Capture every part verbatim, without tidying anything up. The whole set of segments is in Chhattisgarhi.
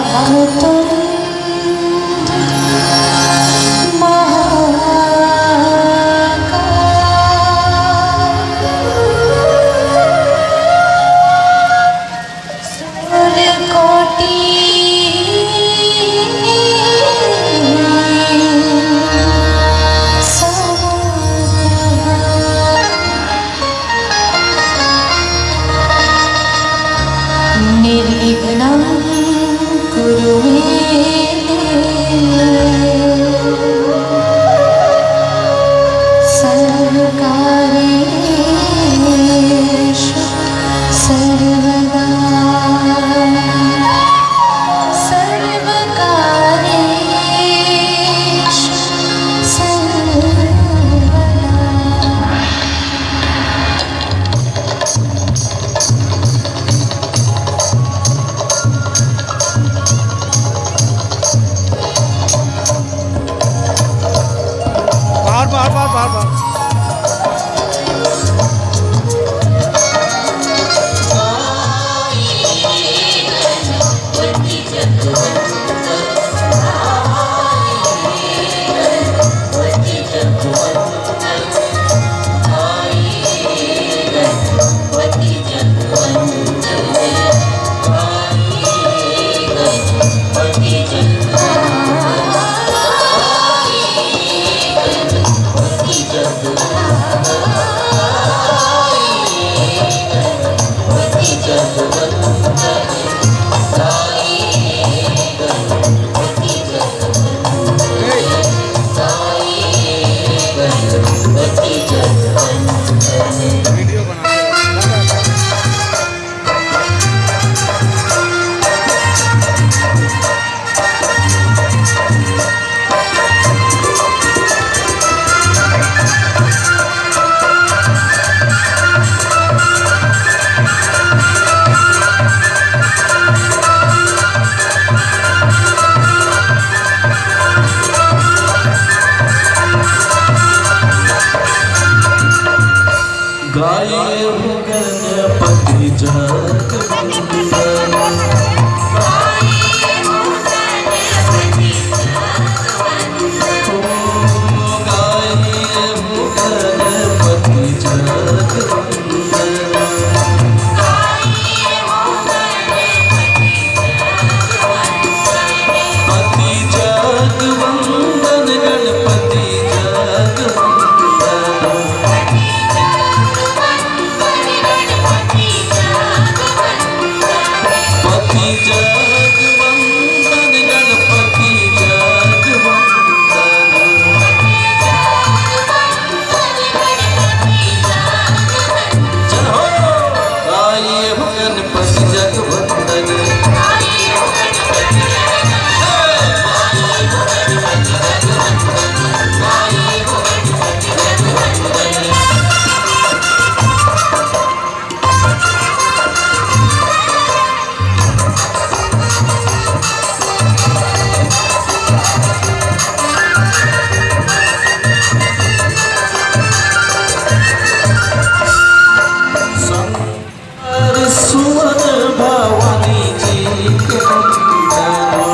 वक्रतुण्ड महाकाय सूर्यकोटि समप्रभ। निर्विघ्नं कुरु मे देव सर्वकार्येषु सर्वदा। सर्वकार्येषु सर्वदा। बार, बार, बार, बार, बार। गाए हो गणपति जग वंदन। ओ गाए हो गणपति जग वंदन। पति जग वंदन, गणपति जग वंदन। पति जग वंदन, गणपति जग वंदन। जय हो। आइए हो गणपति जग वंदन। शंकर सुवन भवानी जी के वंदन।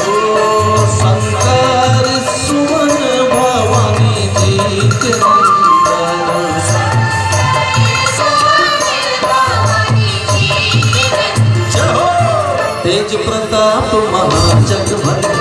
ओ शंकर सुवन भवानी जी के वंदन। जय हो। तेज प्रताप महाजगवंदन।